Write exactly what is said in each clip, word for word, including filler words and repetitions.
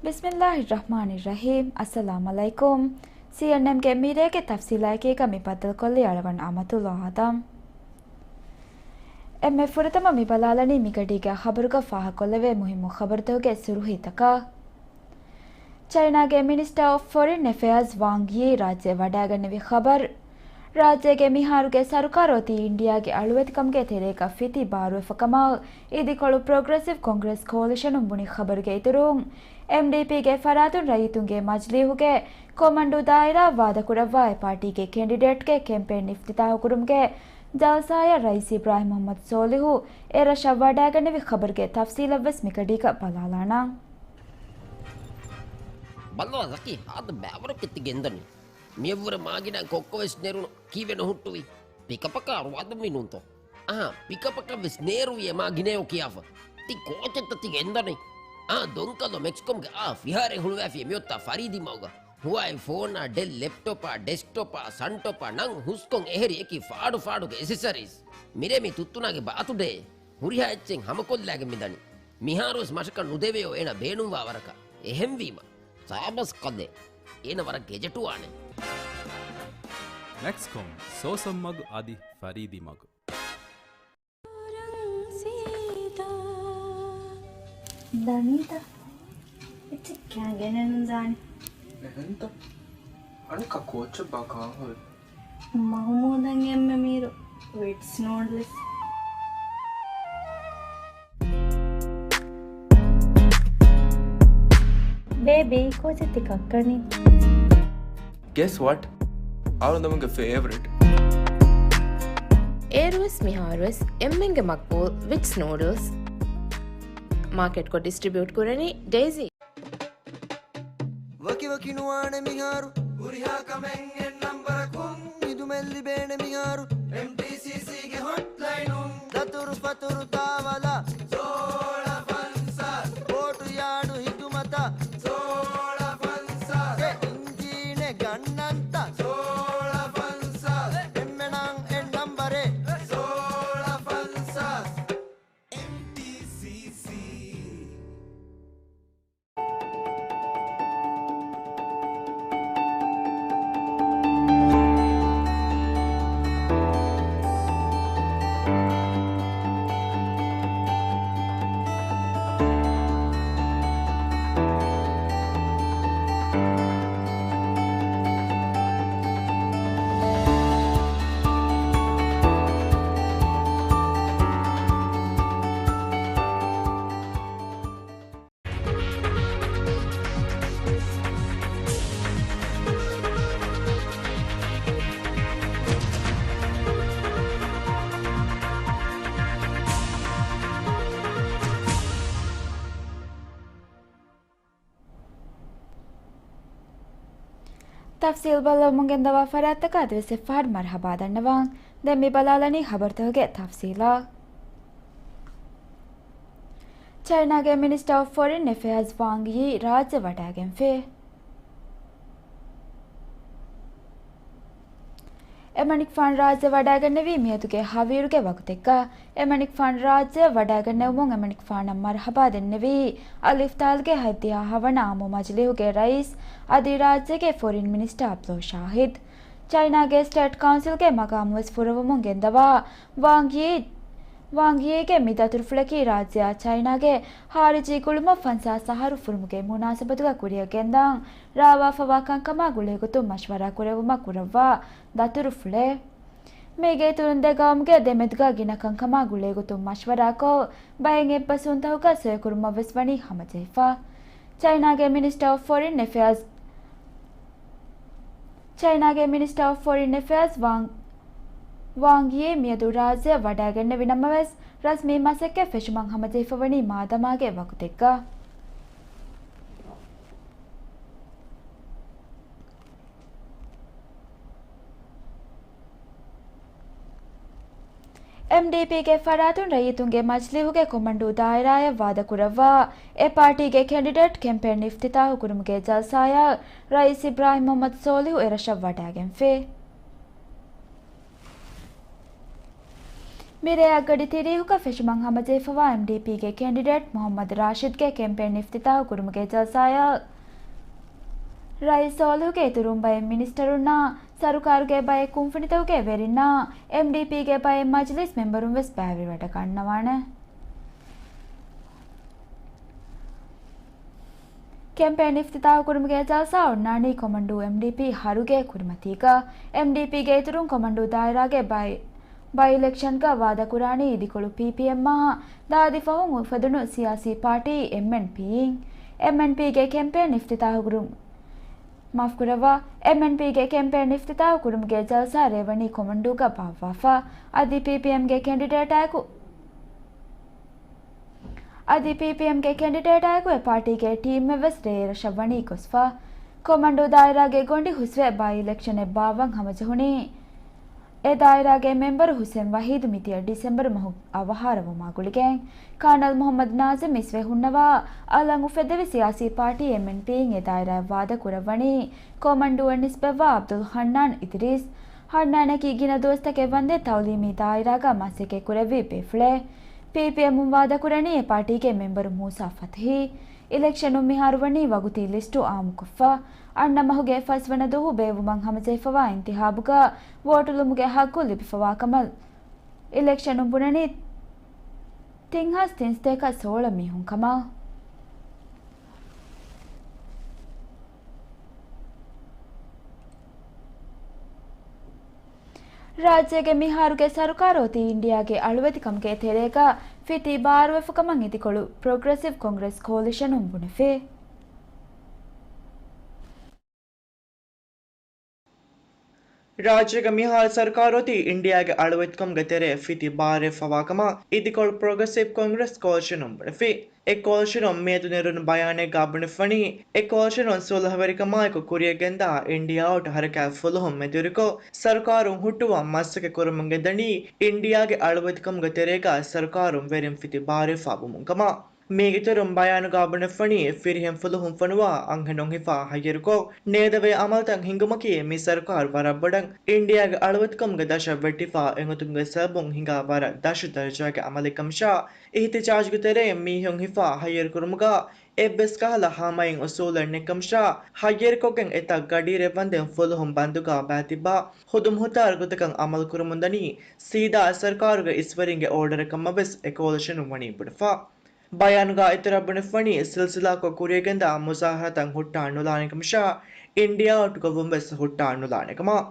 ބިސްމިއްލާހިއްރަޙްމާނިއްރަޙީމް. އައްސަލާމު ޢަލައިކުމް. ސީއެންއެމްގެ މިރޭގެ ތަފްސީލާއެކީގަ މި ބައްދަލުކޮށްލީ އަޅުގަނޑު އަމަތުﷲ އާދަމް. އެންމެ ފުރަތަމަ މި ބަލާލަނީ މިގަޑީގެ ޚަބަރުގަ ފާހަގަކޮށްލެވޭ މުހިއްމު ޚަބަރުތަކުގެ ސުރުޚީތަކަށް. ޗައިނާގެ މިނިސްޓަރ އޮފް ފޮރިން އެފެއާޒް ވާން ޔީ ރާއްޖެ ވަޑައިގެންނެވި ޚަބަރު. ރާއްޖޭގެ މިހާރުގެ ސަރުކާރު އޮތީ އިންޑިއާގެ އަޅުވެތިކަމުގެ ތެރޭގަ ފިތި ބާރުވެފަ ކަމަށް އިދިކޮޅު ޕްރޮގްރެސިވް ކޮންގްރެސް ކޯލިޝަނުން ބުނި ޚަބަރުގެ އިތުރުން، އެމްޑީޕީގެ ފަރާތުން ރައްޔިތުންގެ މަޖިލީހުގެ ކޮމަންޑޫ ދާއިރާއަށް ވާދަކުރައްވާ އެ ޕާޓީގެ ކެންޑިޑޭޓްގެ ކެމްޕޭން އިފްތިތާޙުކުރުމުގެ ޖަލްސާއަށް ރައީސް އިބްރާހިމް މުޙައްމަދު ސޯލިހު އެރަށަށް ވަޑައިގެންނެވި ޚަބަރުގެ ތަފްސީލަށްވެސް މިގަޑީގަ ބަލާލާނަން. ބަލަ ޒަކީ، ހާދަ ބައިވަރަކަށް ތި ގެންދަނީ. މިއަށްވުރެ މާގިނަ ކޮއްކޮވެސް ނެރުނު ކީއްވެ ނުހުއްޓުވީ؟ ޕިކަޕަކާ ރުވާދުންވީ ނޫންތޯ؟ އަހާ، ޕިކަޕަކަށްވެސް ނޭރުވިއެ މާ ގިނަޔޯ ކިޔާފަ. ތި ކޯޗެއްތަ ތި ގެންދަނީ؟ އާ، ދޮންކަލޯ މެކްސްކޮމްގެ އާ ފިހާރައެއް ހުޅުވައިފި މިއޮތާ ފަރީދީ މަގުގަ. ހުވާއި ފޯނާ، ޑެލް ލެޕްޓޮޕާ، ޑެސްކްޓޮޕާ، ސަންޓޮޕާ ނަން ހުސްކޮން އެހެރި އެކި ފާޑު ފާޑުގެ އެސެސަރީސް. މިރޭ މި ތުއްތުނާގެ ބާތުޑޭ. ހުރިހާ އެއްޗެއް ހަމަކޮށްލާގެން މިދަނީ. މިހާރުވެސް މަށަކަށް ނުދެވެޔޯ އޭނަ ބޭނުންވާ ވަރަކަށް. އެހެންވީމަ، ސާބަސް ކަލޭ. އޭނަ ވަރަށް ގެޖެޓުވާނެ. މެކްސްކޮމް، ސޯސަން މަގު އަދި ފަރީދީ މަގު. ދަނީތަ؟ އެއްޗެއް ކާ ގެނެއްނުދާނެ. އެހެންތަ؟ އަނެއްކާ ކޯޗެއްބާ ކާން ހުރި؟ މަހުމޫދަށް އެންމެ މީރު ވިޓްސް ނޫޑްލްސް. ބޭބީ، ކޯޗެއް ތި ކައްކަނީ؟ Guess what? އަޅުގަނޑުމެންގެ ފޭވަރިޓް. އޭރުވެސް މިހާރުވެސް އެންމެންގެ މަޤްބޫލް ވިޓްސް ނޫޑްލްސް. މާކެޓްކޮށް ޑިސްޓްރިބިއުޓް ކުރަނީ ޑޭޒީ. ވަކިވަކި ނުވާނެ މިހާރު. ހުރިހާ ކަމެއް އެއް ނަންބަރަކުން. ހިދުމަތް ލިބޭނެ މިހާރު. އެމްޓީސީސީގެ ހޮޓްލައިނުން. ދަތުރު ފަތުރު ތާވަލަށް. ސޯޅަ ފަންސާސް. ބޯޓު ޔާޑު ހިދުމަތަށް. ސޯޅަ ފަންސާސް. އެ އިންޖީނެއް ގަންނަންތަ؟ ސޯޅަ ފަންސާސް. އެންމެނަށް އެއް ނަންބަރެއް. ސޯޅަ ފަންސާސް. އެމްޓީސީސީ. ތަފްސީލް ބައްލަވަމުން ގެންދަވާ ފަރާތްތަކަށް އަދިވެސް އެއްފަހަރު މަރުޙަބާ ދަންނަވަން. ދެން މި ބަލާލަނީ ޚަބަރުތަކުގެ ތަފްސީލާ. ޗައިނާގެ މިނިސްޓަރ އޮފް ފޮރިން އެފެއާޒް ވާން ޔީ ރާއްޖެ ވަޑައިގެންފި. އެމަނިކުފާނު ރާއްޖެ ވަޑައިގެންނެވީ މިއަދުގެ ހަވީރުގެ ވަގުތެއްގަ. އެމަނިކުފާނު ރާއްޖެ ވަޑައިގެންނެވުމުން އެމަނިކުފާނަށް މަރުޙަބާ ދެންނެވީ އަލްއިފްތާލްގެ ހަތްދިހަ ހަވަނަ އާއްމު މަޖިލީހުގެ ރައީސް އަދި ރާއްޖޭގެ ފޮރިން މިނިސްޓަރ އަބްދުﷲ ޝާހިދު. ޗައިނާގެ ސްޓޭޓް ކައުންސިލްގެ މަގާމުވެސް ފުރަވަމުން ގެންދަވާ ވާން ޔީ، ވާން ޔީގެ މި ދަތުރުފުޅަކީ ރާއްޖެއާ ޗައިނާގެ ހާރިޖީ ގުޅުމަށް ފަންސާސް އަހަރު ފުރުމުގެ މުނާސަބަތުގަ ކުރިއަށް ގެންދަން ރާވާފަވާ ކަންކަމާ ގުޅޭގޮތުން މަޝްވަރާ ކުރެއްވުމަށް ކުރައްވާ ދަތުރުފުޅެއް. މީގެ އިތުރުން ދެ ގައުމުގެ ދެމެދުގަ ގިނަ ކަންކަމާ ގުޅޭގޮތުން މަޝްވަރާކޮށް، ބައެއް އެއްބަސްވުންތަކުގަ ސޮއިކުރުމަށްވެސް ވަނީ ހަމަޖެހިފަ. ޗައިނާގެ މިނިސްޓަރ އޮފް ފޮރިން އެފެއާޒް، ޗައިނާގެ މިނިސްޓަރ އޮފް ފޮރިން އެފެއާޒް ވާން، ވާން ޔީ މިއަދު ރާއްޖެއަށް ވަޑައިގެންނެވި ނަމަވެސް، ރަސްމީ މަސައްކަތް ފެށުމަށް ހަމަޖެހިފަވަނީ މާދަމާގެ ވަގުތެއްގަ. އެމްޑީޕީގެ ފަރާތުން ރައްޔިތުންގެ މަޖިލީހުގެ ކޮމަންޑޫ ދާއިރާއަށް ވާދަކުރައްވާ އެ ޕާޓީގެ ކެންޑިޑޭޓް ކެމްޕޭން އިފްތިތާޙު ކުރުމުގެ ޖަލްސާއަށް ރައީސް އިބްރާހިމް މުޙައްމަދު ސޯލިހު އެރަށަށް ވަޑައިގެންފި. މިރޭ އަށްގަޑި ތިރީހުގަ ފެށުމަށް ހަމަޖެހިފަވާ އެމްޑީޕީގެ ކެންޑިޑޭޓް މުހައްމަދު ރާޝިދްގެ ކެމްޕޭން އިފްތިތާހު ކުރުމުގެ ޖަލްސާއަށް ރައީސް ސޯލިހުގެ އިތުރުން ބައެއް މިނިސްޓަރުންނާ، ސަރުކާރުގެ ބައެއް ކުންފުނިތަކުގެ ވެރިންނާ، އެމްޑީޕީގެ ބައެއް މަޖިލީސް މެމްބަރުން ވެސް ބައިވެރިވެވަޑައިގަންނަވާނެ. ކެމްޕޭން އިފްތިތާހު ކުރުމުގެ ޖަލްސާ އޮންނާނީ ކޮމަންޑޫ އެމްޑީޕީ ހަރުގެ ކުރިމަތީގަ، އެމްޑީޕީގެ އިތުރުން ކޮމަންޑޫ ދާއިރާގެ ބައި، ބައި އިލެކްޝަންގަ ވާދަކުރާނީ އިދިކޮޅު ޕީޕީއެމްއާ ދާދި ފަހުން އުފެދުނު ސިޔާސީ ޕާޓީ އެމްއެންޕީއިން. އެމްއެންޕީގެ ކެމްޕޭން އިފްތިތާހު ކުރު-، މާފުކުރައްވާ، އެމްއެންޕީގެ ކެމްޕޭން އިފްތިތާހު ކުރުމުގެ ޖަލްސާ ރޭވަނީ ކޮމަންޑޫގަ ބާއްވާފަ، އަދި ޕީޕީއެމްގެ ކެންޑިޑޭޓާއެކު، އަދި ޕީޕީއެމްގެ ކެންޑިޑޭޓާއެކު އެ ޕާޓީގެ ޓީމެއް ވެސް ރޭއިރަށަށް ވަނީ ގޮސްފަ. ކޮމަންޑޫ ދާއިރާގެ ގޮނޑި ހުސްވެ ބައި އިލެކްޝަނެއް ބާއްވަން ހަމަޖެހުނީ. އެ ދާއިރާގެ މެމްބަރު ހުސެން ވަހީދު މިދިޔަ ޑިސެމްބަރު މަހު އަވަހާރަވުމާ ގުޅިގެން، ކާނަލް މުހައްމަދު ނާޒިމް އިސްވެ ހުންނަވާ އަލަށް އުފެއްދެވި ސިޔާސީ ޕާޓީ އެމްއެންޕީއިން އެ ދާއިރާއަށް ވާދަ ކުރައްވަނީ ކޮމަންޑޫއަށް ނިސްބަތްވާ އަބްދުލް ހަންނާން އިދްރީސް. ހަންނާނަކީ ގިނަ ދުވަސްތަކެއް ވަންދެން ތައުލީމީ ދާއިރާގަ މަސައްކަތް ކުރެއްވި ބޭފުޅެއް. ޕީޕީއެމުން ވާދަކުރަނީ އެ ޕާޓީގެ މެމްބަރު މޫސާ ފަތުހީ. އިލެކްޝަނުން މިހާރު ވަނީ ވަގުތީ ލިސްޓު އާއްމުކޮށްފަ. އަންނަ މަހުގެ ފަސްވަނަ ދުވަހު ބޭއްވުމަށް ހަމަޖެހިފަވާ އިންތިހާބުގަ ވޯޓުލުމުގެ ހައްގު ލިބިފަވާ ކަމަށް އިލެކްޝަނުން ބުނަނީ ތިން ހާސް ތިންސަތޭކަ ސޯޅަ މީހުން ކަމަށް. ރާއްޖޭގެ މިހާރުގެ ސަރުކާރު އޮތީ އިންޑިއާގެ އަޅުވެތިކަމުގެ ތެރޭގަ ފިތި ބާރުވެފަ ކަމަށް އިދިކޮޅު ޕްރޮގްރެސިވް ކޮންގްރެސް ކޯލިޝަނުން ބުނެފި. ރާއްޖޭގެ މިހާރު ސަރުކާރު އޮތީ އިންޑިއާގެ އަޅުވެތިކަމުގެ ތެރޭ ފިތި ބާރުވެފަވާ ކަމަށް އިދިކޮޅު ޕްރޮގްރެސިވް ކޮންގްރެސް ކޯލިޝަނުން ބުނެފި. އެ ކޯލިޝަނުން މިއަދު ނެރުނު ބަޔާނެއްގަ ބުނެފަނީ، އެ ކޯލިޝަނުން ސުލްހަވެރިކަމާއެކު ކުރިއަށްގެންދާ އިންޑިއާ އައުޓް ހަރަކާތް ފުލުހުން މެދުވެރިކޮށް، ސަރުކާރުން ހުއްޓުވަން މަސައްކަތް ކުރަމުން ގެންދަނީ އިންޑިއާގެ އަޅުވެތިކަމުގެ ތެރޭގަ ސަރުކާރުން ވެރިން ފިތި ބާރުވެފަ ވުމުން ކަމަށް. މީގެ އިތުރުން ބަޔާނުގަ ބުނެފަނީ، ފިރިހެން ފުލުހުން ފޮނުވާ އަންހެނުން ހިފާ ހައްޔަރުކޮށް، ނޭދަވޭ އަމަލުތައް ހިންގުމަކީ މި ސަރުކާރު ވަރަށް ބޮޑަށް އިންޑިއާގެ އަޅުވެތިކަމުގެ ދަށަށް ވެއްޓިފަ އެނގުތުމުގެ ސަބަބުން ހިނގާ ވަރަށް ދަށު ދަރަޖާގެ އަމަލެއްކަމަށާ، އިހްތިޖާޖުގެ ތެރެއިން މީހުން ހިފާ ހައްޔަރުކުރުމުގަ އެއްވެސް ކަހަލަ ހަމައިން އުސޫލެއް ނެތްކަމަށާ، ހައްޔަރުކޮށްގެން އެތައް ގަޑިއިރެއް ވަންދެން ފުލުހުން ބަންދުގަ ބައިތިއްބާ ހުދުމަހުތާރު ގޮތަކަށް އަމަލު ކުރަމުންދަނީ ސީދާ ސަރުކާރުގެ އިސްވެރިންގެ އޯޑަރެއް ކަމަށް ވެސް އެ ކޯލިޝަނުން ވަނީ ބުނެފަ. ބަޔާނުގަ އިތުރަށް ބުނެފަނީ، ސިލްސިލާކޮށް ކުރިއަށްގެންދާ މުޒާހަރާތަށް ހުއްޓާ ނުލާނެ ކަމަށާ، އިންޑިއާ އައުޓް ގޮއްވުން ވެސް ހުއްޓާ ނުލާނެ ކަމަށް.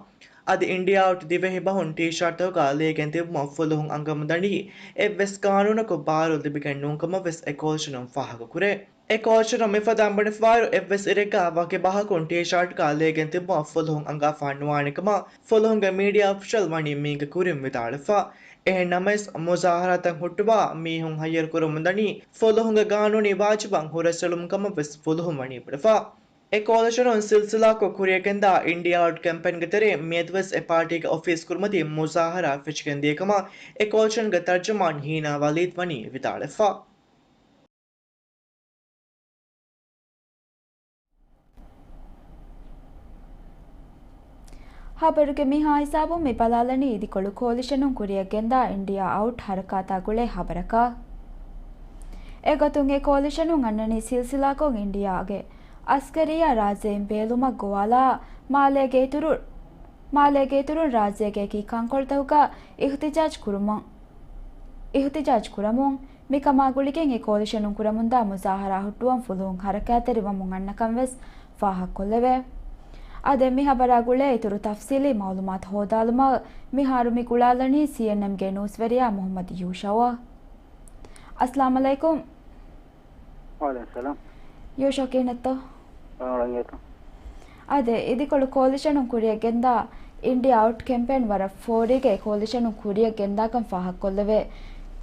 އަދި އިންޑިއާ އައުޓް ދިވެހި ބަހުން ޓީޝާޓްތަކުގަ ލޭގެން ތިބުމަށް ފުލުހުން އަންގަމުންދަނީ އެއްވެސް ގާނޫނަކު ބާރު ލިބިގެން ނޫން ކަމަށް ވެސް އެ ކޯލިޝަނުން ފާހަގަކުރޭ. އެ ކޯލިޝަނުން މިފަދައިން ބުނެފައިރު އެއްވެސް އިރެއްގަ ވަކި ބަހަކުން ޓީޝާޓްގަ ލޭގެން ތިބުމަށް ފުލުހުން އަންގާފަ ނުވާނެ ކަމަށް ފުލުހުންގެ މީޑިއާ އޮފިޝަލް ވަނީ މީގެ ކުރިން ވިދާޅުވެފަ. އެހެން ނަމަވެސް، މުޒާހަރާތައް ހުއްޓުވާ މީހުން ހައްޔަރު ކުރަމުންދަނީ ފުލުހުންގެ ގާނޫނީ ވާޖިބަށް ހުރަސްއެޅުމުން ކަމަށް ވެސް ފުލުހުން ވަނީ ބުނެފަ. އެ ކޯލިޝަނުން ސިލްސިލާކޮށް ކުރިއަށްގެންދާ އިންޑިއާ އައުޓް ކެމްޕޭންގެ ތެރެއިން މިއަދުވެސް އެ ޕާޓީގެ އޮފީސް ކުރިމަތީ މުޒާހަރާ ފެށިގެން ދިޔަ ކަމަށް އެ ކޯލިޝަންގެ ތަރްޖަމާން ހީނާ ވަލީދް ވަނީ ވިދާޅުވެފަ. ހަބަރުގެ މިހާ ހިސާބުން މި ބަލާލަނީ އިދިކޮޅު ކޯލިޝަނުން ކުރިއަށްގެންދާ އިންޑިއާ އައުޓް ހަރަކާތާ ގުޅޭ ހަބަރަކަށް. އެގޮތުން އެ ކޯލިޝަނުން އަންނަނީ ސިލްސިލާކޮށް އިންޑިއާގެ އަސްކަރިއްޔާ ރާއްޖެއިން ބޭލުމަށް ގޮވާލާ، މާލޭގެ އިތުރު، މާލޭގެ އިތުރުން ރާއްޖޭގެ އެކި ކަންކޮޅުތަކުގަ އިހުތިޖާޖް ކުރުމުން، އިހުތިޖާޖް ކުރަމުން، މިކަމާ ގުޅިގެން އެ ކޯލިޝަނުން ކުރަމުންދާ މުޒާހަރާ ހުއްޓުވަން ފުލުހުން ހަރަކާތްތެރިވަމުން އަންނަކަން ވެސް ފާހަގަކޮށްލެވޭ. އާދެ، މި ހަބަރާ ގުޅޭ އިތުރު ތަފްސީލީ މައުލޫމާތު ހޯދާލުމަށް މިހާރު މި ގުޅާލަނީ ސީއެންއެމްގެ ނޫސްވެރިޔާ މުހައްމަދު ޔޫޝައުއަށް. އައްސަލާމް އަލައިކުމް. ވަޢަލައިކުމް ސަލާމް. ޔޫޝައު ކިހިނެއްތޯ؟ އާ، އަޅަނގޭތޯ. އާދެ، އިދިކޮޅު ކޯލިޝަނުން ކުރިއަށްގެންދާ އިންޑިއާ އައުޓް ކެމްޕޭން ވަރަށް ފޯރީގައި ކޯލިޝަނުން ކުރިއަށްގެންދާކަން ފާހަގަކޮށްލެވޭ.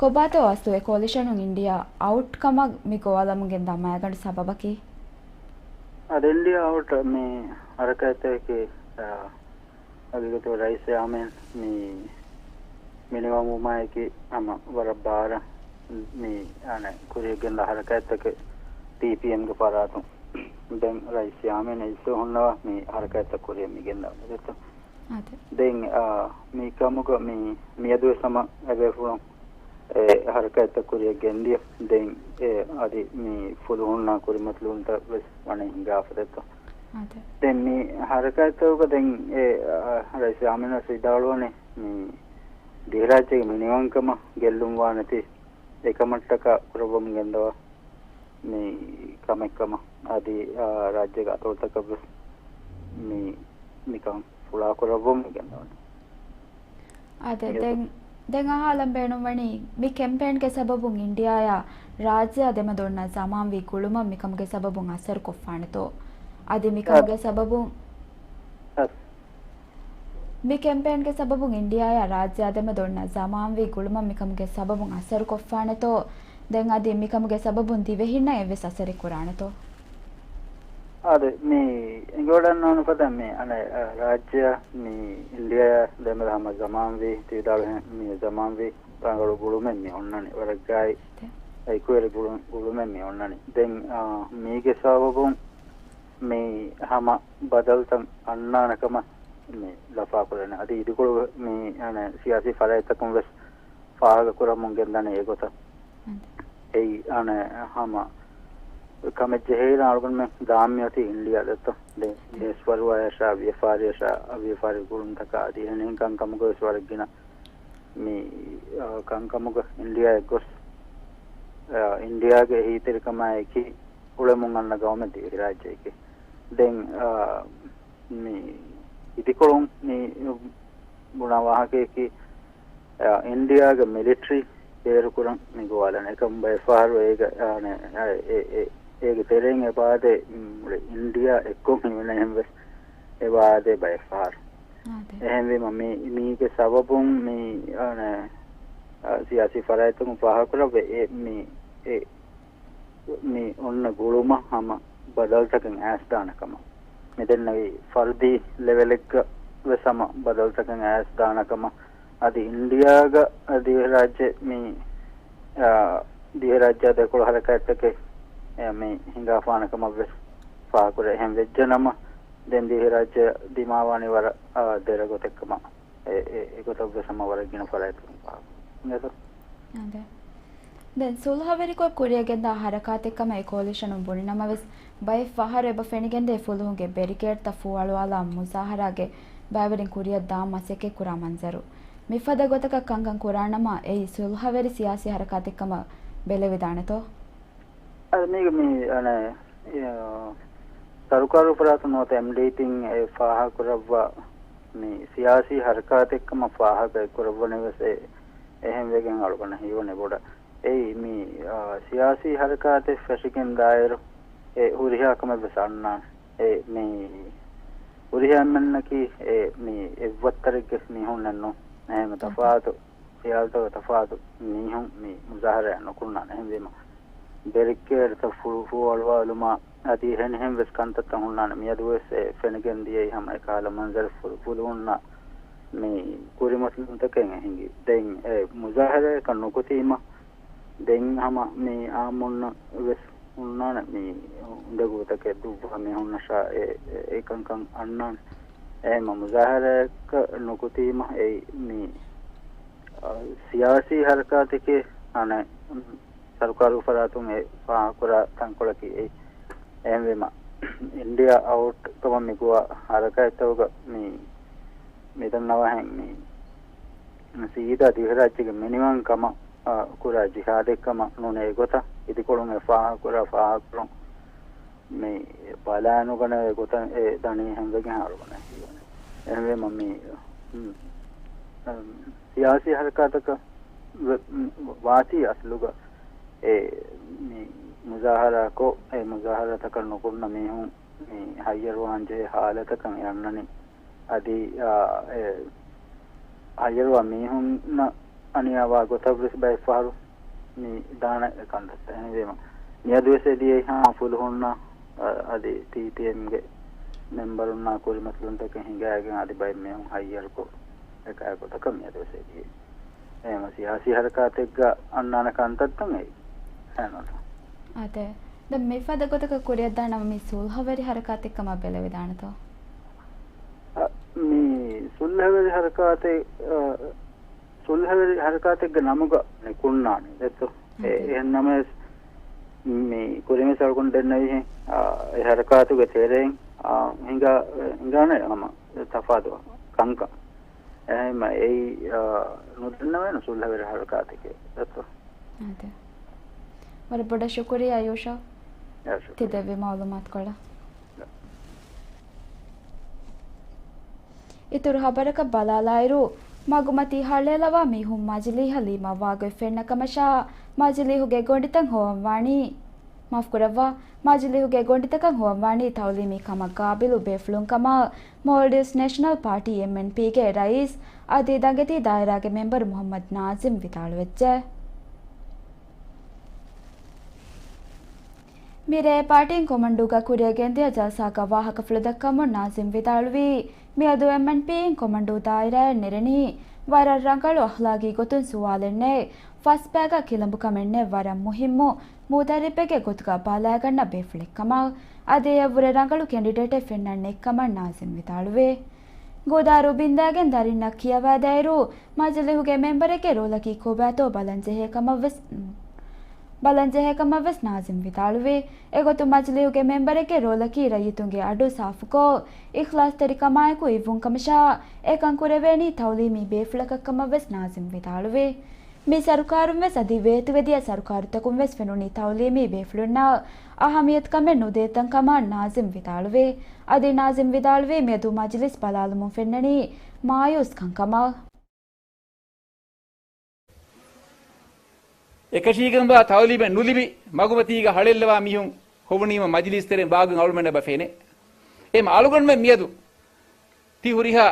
ކޮބާތޯ އަސްލު އެ ކޯލިޝަނުން އިންޑިއާ އައުޓް ކަމަށް މި ގޮވާލަމުން ގެންދާ މައިގަނޑު ސަބަބަކީ؟ އަދި އިންޑިއާ އައުޓް މި ހަރަކާތްތަކަކީ، އާ، ހަގީގަތުގަ ރައީސް ޔާމީން މި މިނިވަންވުމާއެކީ ހަމަ ވަރަށް ބާރަށް މި އަނެއް ކުރިއަށްގެންދާ ހަރަކާތްތަކެއް ޕީޕީއެމްގެ ފަރާތުން. ދެން ރައީސް ޔާމީން އިސްވެ ހުންނަވާ މި ހަރަކާތްތައް ކުރިއަށް މި ގެންދާ ދެއްތޯ. އާދެ. ދެން، އާ، މި ކަމުގަ މި، މިއަދުވެސް ހަމަ އެބޭފުޅުން އެ ހަރަކާތްތައް ކުރިއަށް ގެންދިޔަ. ދެން އެ އަދި މި ފުލުހުންނާ ކުރިމަތިލުންތައް ވެސް ވަނީ ހިނގާފަ ދެއްތޯ. އާދެ. ދެން މި ހަރަކާތްތަކުގަ ދެން އެ، އަ، ރައީސް ޔާމީން ވެސް ވިދާޅުވަނީ މި ދިވެހިރާއްޖޭގެ މިނިވަންކަމަށް ގެއްލުންވާނެތީ އެކަމަށްޓަކާ ކުރައްވަމުން ގެންދަވާ މި ކަމެއްކަމަށް އަދި، އާ، ރާއްޖޭގެ އަތޮޅުތަކަށްވެސް މި، މިކަން ފުޅާކުރައްވަމުން ގެންދަވަނީ. އާދެ، އިނގޭތޯ؟ ދެން، ދެން އަހާލަން ބޭނުންވަނީ، މި ކެމްޕޭންގެ ސަބަބުން އިންޑިއާއާ ރާއްޖެއާ ދެމެދު އޮންނަ ޒަމާންވީ ގުޅުމަށް މިކަމުގެ ސަބަބުން އަސަރު ކޮށްފާނެތޯ؟ އަދި މިކަމުގެ އަ، ސަބަބުން، އަ، މި ކެމްޕޭންގެ ސަބަބުން އިންޑިއާއާ ރާއްޖެއާ ދެމެދު އޮންނަ ޒަމާންވީ ގުޅުމަށް މިކަމުގެ ސަބަބުން އަސަރު ކޮށްފާނެތޯ؟ ދެން އަދި މިކަމުގެ ސަބަބުން ދިވެހިންނަށް އެއްވެސް އަސަރެއް ކުރާނެތޯ؟ އާދެ، މި އެނގިވަޑަންނާނެ ފަދަ މި އަނެއް، އަ، ރާއްޖެއާ މި އިންޑިއާއާ ދެމެދު ހަމަ ޒަމާންވީ ތި ވިދާޅުހެން މި ޒަމާންވީ ރަނގަޅު ގުޅުމެއް މި އޮންނަނީ. ވަރަށް ގާތް އެކުވެރި ގުޅު-، ގުޅުމެއް މި އޮންނަނީ. ދެން، އާ، މީގެ ސަބަބުން މި ހަމަ ބަދަލުތައް އަންނާނެ ކަމަށް މި ލަފާކުރަނީ. އަދި އިދިކޮޅު މި އަނެއް ސިޔާސީ ފަރާތްތަކުން ވެސް ފާހަގަކުރަމުން ގެންދަނީ އެގޮތަށް. އެއީ އަނެއް ހަމަ ކަމެއް ޖެހޭއިރު އަޅުގަނޑުމެން ދާން މިއޮތީ އިންޑިއާ ދެއްތޯ. ދެން ދޭސްވަރުވާޔަށާ ވިޔަފާރިޔަށާ ވިޔަފާރި ގުޅުންތަކާ އަދި އެހެނިހެން ކަންކަމުގަ ވެސް ވަރަށް ގިނަ މި، އާ، ކަންކަމުގަ އިންޑިއާ އެއްގޮސް، އާ، އިންޑިއާގެ އެހީތެރިކަމާއެކީ އުޅެމުން އަންނަ ގައުމެއް ދިވެހިރާއްޖެއެކޭ. ދެން، އާ، މި އިދިކޮޅުން މި ބުނާ ވާހަކަޔަކީ، އާ، އިންޑިއާގެ މިލިޓަރީ ބޭރުކުރަން މި ގޮވާލަން. އެކަމް ބައެއް ފަހަރު އޭގަ، އާ، އެ، އެ، އޭގެ ތެރެއިން އެބައާދޭ، މުޅި އިންޑިއާ އެއްކޮށް ހިމެނޭ ހެން ވެސް އެބައާދޭ ބައެއް ފަހަރު. އާދެ. އެހެންވީމަ މި، މީގެ ސަބަބުން މި، އާ، އާ، ސިޔާސީ ފަރާތްތަކުން ފާހަގަކުރައްވަ އެ މި، އެ މި އޮންނަ ގުޅުމަށް ހަމަ ބަދަލުތަކެއް އައިސްދާނެ ކަމަށް. މިދެންނެވި ފަރުދީ ލެވެލެއްގަ ވެސް ހަމަ ބަދަލުތަކެއް އައިސްދާނެ ކަމަށް. އަދި އިންޑިއާގަ ދިވެހިރާއްޖެ މި، އާ، ދިވެހިރާއްޖެ ދެކޮޅު ހަރަކާތްތަކެއް، އެ، މި ހިނގާފާނެ ކަމަށް ވެސް ފާހަގަކުރޭ. އެހެން ވެއްޖެ ނަމަ، ދެން ދިވެހިރާއްޖެ ދިމާވާނީ ވަރަށް، އާ، ދެރަ ގޮތެއް ކަމަށް. އެ، އެ، އެގޮތަށް ވެސް ހަމަ ވަރަށް ގިނަ ފަރާތްތަކުން ފާހަގަ. އިނގޭތޯ؟ އާދެ. ދެން ސުލްހަވެރިކޮށް ކުރިއަށް ގެންދާ ހަރަކާތެއް ކަމަށް އެ ކޯލިޝަނުން ބުނި ނަމަވެސް، ބައެއް ފަހަރު އެބަ ފެނިގެންދޭ ފުލުހުންގެ ބެރިކޭޑްތައް ފޫއަޅުވާލާ މުޒާހަރާގެ ބައިވެރިން ކުރިއަށް ދާން މަސައްކަތް ކުރާ މަންޒަރު. މިފަދަ ގޮތަކަށް ކަންކަން ކުރާނަމަ، އެއީ ސުލްހަވެރި ސިޔާސީ ހަރަކާތެއް ކަމަށް ބެލެވިދާނެތޯ؟ އަދި މީގެ މި، އަނެ، އެ، ސަރުކާރު ފަރާތުން ނުވަތަ އެމްޑީޕީން އެ ފާހަގަކުރައްވާ މި ސިޔާސީ ހަރަކާތެއްކަމަށް ފާހަގަ އެއްކުރައްވަނީ ވެސް އެ، އެހެން ވެގެން އަޅުގަނޑަށް ހީވަނީ ބޮޑަށް. އެއީ މި، އާ، ސިޔާސީ ހަރަކާތެއް ފެށިގެން ދާއިރު އެ ހުރިހާ ކަމެއް ވެސް އަންނާނެ. އެ މި ހުރިހާ އެންމެންނަކީ އެ މި އެއްވައްތަރެއްގެ މީހުންނެއް ނޫން. އެހެން ތަފާތު ޚިޔާލުތަކުގެ ތަފާތު މީހުން މި މުޒާހަރާއަށް ނުކުންނާނެ. އެހެންވީމަ، ބެރިކޭޑްތައް ފު-، ފޫއަޅުވާލުމާ އަދި އެހެނިހެން ވެސް ކަންތައްތައް ހުންނާނެ. މިއަދު ވެސް އެ ފެނިގެން ދިޔައީ ހަމަ އެކަހަލަ މަންޒަރު ފު-، ފުލުހުންނަށް މި ކުރިމަތިލުންތަކެއް އެ ހިނގި. ދެން އެ މުޒާހަރާއަކަށް ނުކުތީމަ، ދެން ހަމަ މި އާއްމުންނަށް ވެސް ހުންނާނެ މި އުނދަގޫތަކެއް ދުއްވާ މީހުންނަށާ އެ، އެ، އެ ކަންކަން އަންނާނެ. އެހެންމަ މުޒާހަރާއަކަށް ނުކުތީމަ އެއީ މި، އަ، ސިޔާސީ ހަރަކާތެކޭ އަނެއް ސަރުކާރު ފަރާތުން އެ ފާހަގަކުރާ ތަންކޮޅަކީ އެއީ. އެހެންވީމަ، އިންޑިއާ އައުޓް ކަމަށް މިގޮވާ ހަރަކާތްތަކުގަ މި، މިދަންނަވަހެން މި ސީދާ ދިވެހިރާއްޖޭގެ މިނިވަން ކަމަށް، އަ، ކުރާ ޖިހާދެއްކަމަށް ނޫނޭ އެގޮތަށް އިދިކޮޅުން އެ ފާހަގަކުރާ ފާހަގަކުރުން މި ބަލާނުގަނެވޭ ގޮތަށް އެ ދަނީ ހެންވެގެން އަޅުގަނޑަށް ހީވަނީ. އެހެންވީމަ މި، މް، އަ، ސިޔާސީ ހަރަކާތަކަށް ވެ-، މް، ވާތީ އަސްލުގަ އެ މި މުޒާހަރާކޮށް، އެ މުޒާހަރާތަކަށް ނުކުންނަ މީހުން މި ހައްޔަރުވާންޖެހޭ ހާލަތަކަށް އެ އަންނަނީ. އަދި، އާ، އެ ހައްޔަރުވާ މީހުންނަށް އަނިޔާވާ ގޮތަށްވެސް ބައެއްފަހަރު މި ދާނެ ކަންތައްތައް. އެހެންވީމަ، މިއަދުވެސް އެ ދިޔައީ ހަމަ ފުލުހުންނަށް، އަ، އަދި ޓީޕީއެމްގެ މެމްބަރުންނާ ކުރިމަތިލުންތަކެއް ހިނގައިގެން އަދި ބައެއް މީހުން ހައްޔަރުކޮށް އެކަހަލަ ގޮތަކަށް މިއަދުވެސް އެ ދިޔައީ. އެހެންވީމަ، ސިޔާސީ ހަރަކާތެއްގަ އަންނާނެ ކަންތައްތައް އެއީ. އެހެންނޫންތަ؟ އާދެ. ދެން މިފަދަ ގޮތަކަށް ކުރިއަށްދާނަމަ މި ސުލްހަވެރި ހަރަކާތެއްކަމަށް ބެލެވިދާނެތޯ؟ އަ، މި ސުލްހަވެރި ހަރަކާތެއް، އަ، ސުލްހަވެރި ހަރަކާތެއްގެ ނަމުގަ ނިކުންނާނެ ދެއްތޯ. އެ-، އެހެން ނަމަވެސް މި ކުރިންވެސް އަޅުގަނޑު ދެންނެވިހެން، އާ، އެ ހަރަކާތުގެ ތެރެއިން، އާ، ހިނގާ-، ހިނގާނެ ހަމަ ތަފާތު ކަންކަން. އެހެންމަ އެއީ، އާ، ނުދެންނެވޭނެ ސުލްހަވެރި ހަރަކާތެކޭ ދެއްތޯ. އާދެ. ވަރަށް ބޮޑަށް ޝުކުރިއްޔާ ޔޫޝަ. ޔާ، ޝުކުރިއްޔާ. ތި ދެއްވި މައުލޫމާތުކޮޅަށް. އިތުރު ހަބަރަކަށް ބަލާލާއިރު، މަގުމަތީ ހަޅޭލަވާ މީހުން މަޖިލީހަށް ލީމަށްވާގޮތް ފެންނަ ކަމަށާ، މަޖިލީހުގެ ގޮނޑިތައް ހޮވަންވާނީ، މާފުކުރައްވާ، މަޖިލީހުގެ ގޮނޑިތަކަށް ހޮވަންވާނީ ތައުލީމީ ކަމަށް ގާބިލު ބޭފުޅުން ކަމަށް، މޯލްޑިވްސް ނޭޝަނަލް ޕާޓީ، އެމްއެންޕީގެ ރައީސް އަދި ދަނގެތީ ދާއިރާގެ މެމްބަރު މުހައްމަދު ނާޒިމް ވިދާޅުވެއްޖެ. މިރޭ ޕާޓީން ކޮމަންޑޫގަ ކުރިއަށް ގެންދިޔަ ޖަލްސާގަ ވާހަކަފުޅު ދައްކަމުން ނާޒިމް ވިދާޅުވީ، މިއަދު އެމްއެންޕީއިން ކޮމަންޑޫ ދާއިރާއެއް ނެރެނީ ވަރަށް ރަނގަޅު އަހްލާގީ ގޮތުން ސުވާލެއް ނެތް، ފަސްބައިގަ ކިލަނބުކަމެއް ނެތް، ވަރަށް މުހިއްމު މުދައްރިބެއްގެ ގޮތުގަ ބަލައިގަންނަ ބޭފުޅެއް ކަމަށް، އަދި އެއަށްވުރެ ރަނގަޅު ކެނޑިޑޭޓެއް ފެންނަން ނެތްކަމަށް ނާޒިމް ވިދާޅުވޭ. ގުދާރު ބިންދާގެން ދަރިންނަށް ކިޔަވައިދާއިރު، މަޖިލީހުގެ މެމްބަރެއްގެ ރޯލަކީ ކޮބާތޯ ބަލަންޖެހޭ ކަމަށްވެސް، ބަލަންޖެހޭ ކަމަށްވެސް ނާޒިމް ވިދާޅުވި. އެގޮތުން މަޖިލީހުގެ މެމްބަރެއްގެ ރޯލަކީ ރައްޔިތުންގެ އަޑު ސާފުކޮށް، އިޚްލާޞްތެރިކަމާއެކު އިއްވުން ކަމަށާ، އެކަން ކުރެވޭނީ ތައުލީމީ ބޭފުޅަކަށް ކަމަށްވެސް ނާޒިމް ވިދާޅުވި. މި ސަރުކާރުންވެސް އަދި ވޭތުވެދިޔަ ސަރުކާރުތަކުންވެސް ފެނުނީ ތައުލީމީ ބޭފުޅުންނަށް އަހައްމިޔަތުކަމެއް ނުދޭތަން ކަމަށް ނާޒިމް ވިދާޅުވި. އަދި ނާޒިމް ވިދާޅުވީ މިއަދު މަޖިލިސް ބަލާލުމުން ފެންނަނީ މާޔޫސް ކަންކަމަށް. އެކަށީގެންވާ ތައުލީމެއް ނުލިބި މަގުމަތީގަ ހަޅޭއްލަވާ މީހުން ހޮވުނީމަ މަޖިލީސް ތެރެއިން ވާގޮތް އަޅުމެންނަށް އެބަ ފެނޭ. އެހެން އަޅުގަނޑުމެން މިއަދު ތި ހުރިހާ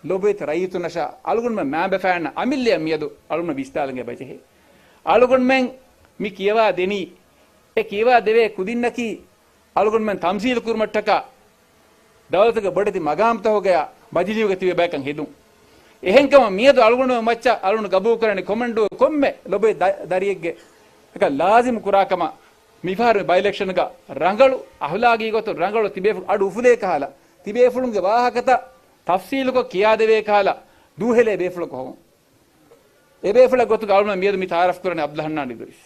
ލޮބުވެތި ރައްޔިތުންނަށާ އަޅުގަނޑުމެން މައިންބަފައިންނަށް އަމިއްލައަށް މިއަދު އަޅުގަނޑު ވިސްނާލަން އެބަޖެހޭ. އަޅުގަނޑުމެން މި ކިޔަވާ ދެނީ، އެ ކިޔަވާ ދެވޭ ކުދިންނަކީ އަޅުގަނޑުމެން ތަމްސީލު ކުރުމަށްޓަކާ ދައުލަތުގެ ބޮޑެތި މަގާމްތަކުގަޔާ މަޖިލީހުގަ ތިބޭ ބަޔަކަށް ހެދުން. އެހެންކަމުން މިއަދު އަޅުގަނޑުމެން މައްޗަށް އަޅުގަނޑު ގަބޫލުކުރަނީ ކޮމަންޑޫ ކޮންމެ ލޮބުވެތި ދަ-، ދަރިއެއްގެ އެކަން ލާޒިމު ކުރާކަމަށް. މިފަހަރު މި ބައި އިލެކްޝަންގަ ރަނގަޅު އަހުލާގީ ގޮތުން ރަނގަޅު ތިބޭފުޅު އަޑު އުފުލޭ ކަހަލަ، ތިބޭފުޅުންގެ ވާހަކަތައް ތަފްސީލުކޮށް ކިޔާދެވޭ ކަހަލަ، ދޫހެލޭ ބޭފުޅަކު ހޮވުން. އެބޭފުޅެއް ގޮތުގަ އަޅުގަނޑު މިއަދު މި ތައާރަފް ކުރަނީ އަބްދުލް ހަންނާން އިދުރީސް.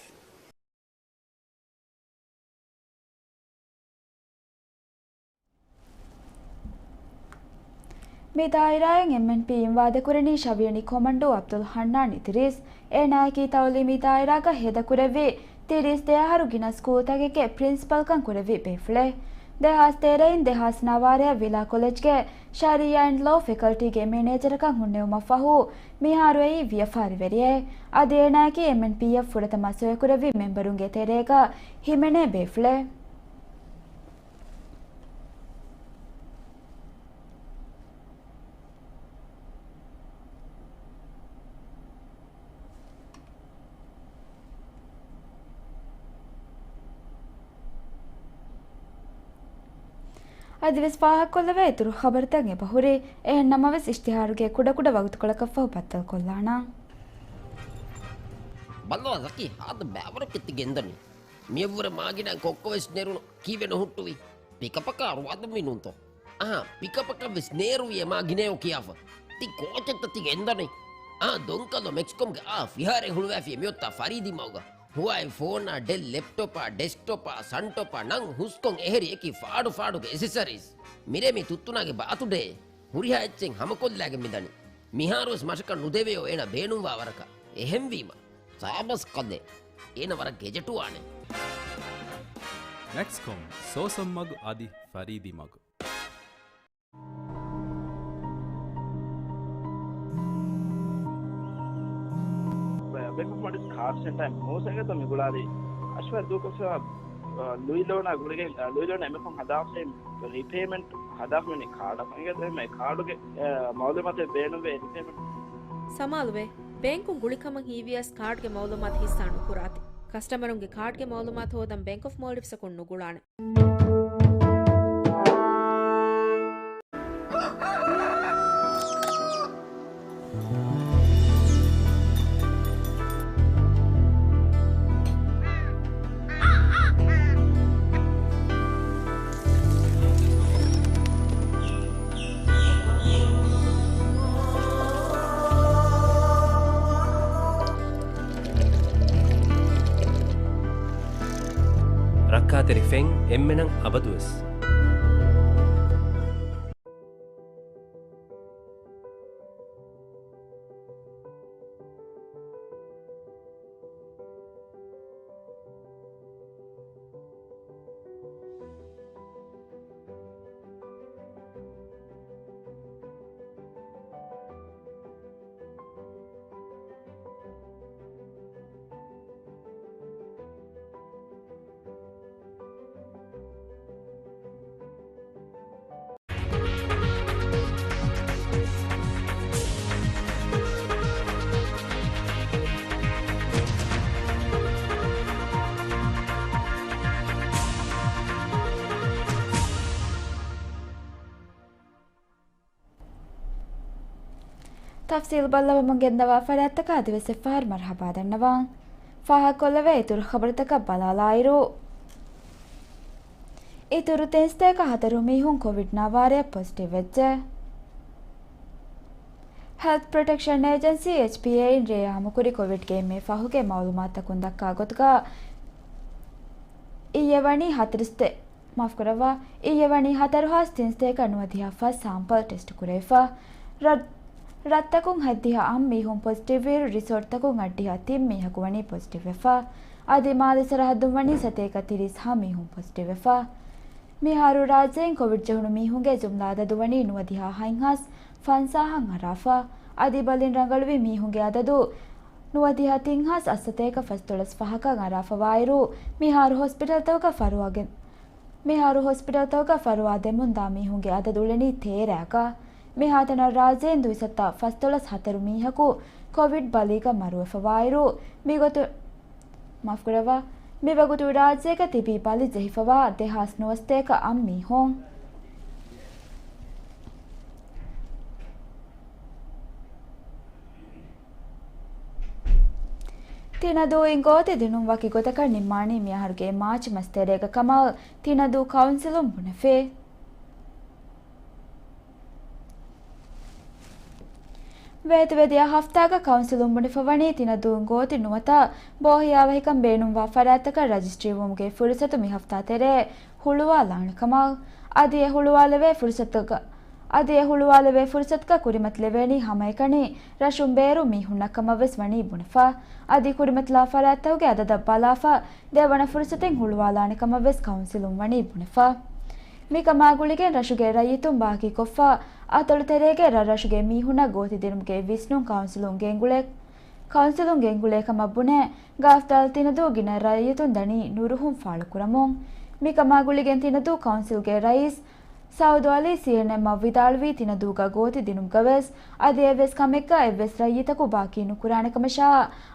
މި ދާއިރާއިން އެމްއެންޕީއިން ވާދަކުރަނީ ޝަވިޔަނި ކޮމަންޑޫ އަބްދުލް ހަންނާން އިދުރީސް. އޭނާއަކީ ތައުލީމީ ދާއިރާގަ ހޭދަކުރެއްވި ތިރީސް ދެ އަހަރު ގިނަ ސްކޫލްތަކެއްގެ ޕްރިންސިޕަލްކަން ކުރެއްވި ބޭފުޅެއް. ދެހާސް ތޭރައިން ދެހާސް ނަވާރައަށް ވިލާ ކޮލެޖްގެ ޝަރީއާ އެންޑް ލޯ ފެކަލްޓީގެ މެނޭޖަރަކަށް ހުންނެވުމަށް ފަހު، މިހާރު އެއީ ވިޔަފާރިވެރިއެއް. އަދި އޭނާއަކީ އެމްއެންޕީއަށް ފުރަތަމަ ސޮއިކުރެއްވި މެމްބަރުންގެ ތެރޭގަ ހިމެނޭ ބޭފުޅެއް. އަދިވެސް ފާހަގަކޮށްލެވޭ އިތުރު ޚަބަރުތައް އެބަހުރި. އެހެން ނަމަވެސް، އިޝްތިހާރުގެ ކުޑަކުޑަ ވަގުތުކޮޅަކަށްފަހު ބައްދަލުކޮށްލާނަން. ބައްލަވާ ޒަކީ، ހާދަ ބައިވަރަކަށް ތި ގެންދަނީ. މިއަށްވުރެ މާގިނަ ކޮއްކޮވެސް ނެރުނު ކީއްވެ ނުހުއްޓުވީ؟ ޕިކަޕަކާ އަރުވާދަންވީ ނޫންތޯ؟ އަހާ، ޕިކަޕަކަށްވެސް ނޭރުވިއޭ މާ ގިނައޯ ކިޔާފަ. ތި ކޯޗެއްތަ ތި ގެންދަނީ؟ އާ، ދޮންކަލޯ މެކްސްކޮމްގެ އާ ފިހާރައެއް ހުޅުވާފިޔޭ މިއޮތްތާ ފަރީދީ މަގުގަ. ހުވާއި ފޯނާ، ޑެލް ލެޕްޓޮޕާ، ޑެސްކްޓޮޕާ، ސަންޓޮޕާ ނަން ހުސްކޮން އެހެރި އެކި ފާޑު ފާޑުގެ އެސެސަރީސް. މިރޭ މި ތުއްތުނާގެ ބާތުޑޭ. ހުރިހާ އެއްޗެއް ހަމަކޮށްލާގެން މިދަނީ. މިހާރުވެސް މަށަކަށް ނުދެވެޔޯ އޭނަ ބޭނުންވާ ވަރަކަށް. އެހެންވީމަ، ސާބަސް ކަލޭ. އޭނަ ވަރަށް ގެޖެޓުވާނެ. މެކްސްކޮމް، ސޯސަން މަގު އަދި ފަރީދީ މަގު. ބޭންކް އޮފް މޯލްޑިވްސް ކާޑް ސެންޓަރ މޫސަގެތަ މި ގުޅާލީ. އަޝްވާ ދޫކޮށްފަ، އަ، ލުއި ލޯނާ ގުޅިގެން، އަ، ލުއި ލޯނާ އެމެފުން ހަދާފައި ރީޕޭމެންޓް ހަދާފަ މި ކާޑަށް ފަންގެ ދެމެ ކާޑުގެ، އަ، މައުލޫމާތެއް ބޭނުންވޭ ރީޕޭމެންޓް. ސަމާލުވޭ. ބޭންކުން ގުޅިކަމަށް ހީވިޔަސް ކާޑްގެ މައުލޫމާތު ހިއްސާ ނުކުރާތި. ކަސްޓަމަރުންގެ ކާޑްގެ މައުލޫމާތު ހޯދަން ބޭންކް އޮފް މޯލްޑިވްސްއަކުން ނުގުޅާނެ. ތެރި ފެން އެންމެނަށް އަބަދުވެސް. ތަފްސީލް ބައްލަވަމުން ގެންދަވާ ފަރާތްތަކަށް އަދިވެސް އެއްފަހަރު މަރުޙަބާ ދަންނަވަން. ފާހަގަކޮށްލެވޭ އިތުރު ޚަބަރުތަކަށް ބަލާލާއިރު، އިތުރު ތިން ސަތޭކަ ހަތަރު މީހުން ކޮވިޑް ނާވާރަޔަށް ޕޮޒިޓިވް ވެއްޖެ. ހެލްތް ޕްރޮޓެކްޝަން އޭޖެންސީ، އެޗްޕީއޭ އިން ރޭ އާއްމުކުރި ކޮވިޑްގެ އެންމެ ފަހުގެ މައުލޫމާތުތަކުން ދައްކާ ގޮތުގަ، އިއްޔެ ވަނީ ހަތަރުސަތޭ މާފުކުރައްވާ، އިއްޔެ ވަނީ ހަތަރު ހާސް ތިން ސަތޭކަ ނުވަދިހަ ފަސް ސާމްޕަލް ޓެސްޓް ކުރެވިފަ. ރަށް-، ރަށްތަކުން ހަތްދިހަ އަށް މީހުން ޕޮޒިޓިވް ވިއިރު، ރިސޯޓްތަކުން އަށްޑިހަ ތިން މީހަކު ވަނީ ޕޮޒިޓިވް ވެފަ. އަދި މާލެ ސަރަހައްދުން ވަނީ ސަތޭކަ ތިރީސް ހަ މީހުން ޕޮޒިޓިވް ވެފަ. މިހާރު ރާއްޖެއިން ކޮވިޑް ޖެހުނު މީހުންގެ ޖުމްލަ އަދަދު ވަނީ ނުވަދިހަ ހަތް ހާސް ފަންސާހަށް އަރާފަ. އަދި ބަލިން ރަނގަޅުވި މީހުންގެ އަދަދު ނުވަދިހަ ތިން ހާސް އަށް ސަތޭކަ ފަސްދޮޅަސް ފަހަކަށް އަރާފަވާއިރު، މިހާރު ހޮސްޕިޓަލްތަކަށް ފަރުވާގެ މިހާރު ހޮސްޕިޓަލްތަކުގަ ފަރުވާ ދެމުންދާ މީހުންގެ އަދަދު އުޅެނީ ތޭރައަކަށް. މިހާތަނަށް ރާއްޖެއިން ދުއިސައްތަ ފަސްދޮޅަސް ހަތަރު މީހަކު ކޮވިޑް ބަލީގަ މަރުވެފަވާއިރު، މިގޮތު-، މާފުކުރައްވާ، މިވަގުތު ރާއްޖޭގަ ތިބީ ބަލި ޖެހިފަވާ ދެހާސް ނުވަސަތޭކަ އަށް މީހުން. ތިނަދޫއިން ގޯތި ދިނުން ވަކި ގޮތަކަށް ނިންމާނީ މިއަހަރުގެ މާޗް މަސް ތެރޭގަ ކަމަށް ތިނަދޫ ކައުންސިލުން ބުނެފި. ވޭތުވެދިޔަ ހަފްތާގަ ކައުންސިލުން ބުނެފަވަނީ ތިނަދޫއިން ގޯތި ނުވަތަ ބޯހިޔާވަހިކަން ބޭނުންވާ ފަރާތްތަކަށް ރަޖިސްޓްރީވުމުގެ ފުރުސަތު މި ހަފްތާ ތެރޭ ހުޅުވާލާނެ ކަމަށް. އަދި އެ ހުޅުވާލެވޭ ފުރުސަތުގަ އަދި އެ ހުޅުވާލެވޭ ފުރުސަތުގަ ކުރިމަތިލެވޭނީ ހަމައެކަނި ރަށުން ބޭރު މީހުންނަށް ކަމަށްވެސް ވަނީ ބުނެފަ. އަދި ކުރިމަތިލާ ފަރާތްތަކުގެ އަދަދަށް ބަލާފަ، ދެވަނަ ފުރުސަތެއް ހުޅުވާލާނެ ކަމަށްވެސް ކައުންސިލުން ވަނީ ބުނެފަ. މިކަމާ ގުޅިގެން ރަށުގެ ރައްޔިތުން ބާކީކޮށްފަ، އަތޮޅު ތެރޭގެ ރަށްރަށުގެ މީހުންނަށް ގޯތި ދިނުމުގެ ވިސްނުން ކައުންސިލުން ގެންގުޅޭ، ކައުންސިލުން ގެންގުޅޭ ކަމަށް ބުނެ، ގާފްދާލް ތިނަދޫ ގިނަ ރައްޔިތުން ދަނީ ނުރުހުން ފާޅު ކުރަމުން. މިކަމާ ގުޅިގެން ތިނަދޫ ކައުންސިލްގެ ރައީސް ސައުދު އަލީ ސީއެންއެމްއަށް ވިދާޅުވީ ތިނަދޫގަ ގޯތި ދިނުމުގަވެސް އަދި އެއްވެސް ކަމެއްގަ އެއްވެސް ރައްޔިތަކު ބާކީ ނުކުރާނެ ކަމަށާ،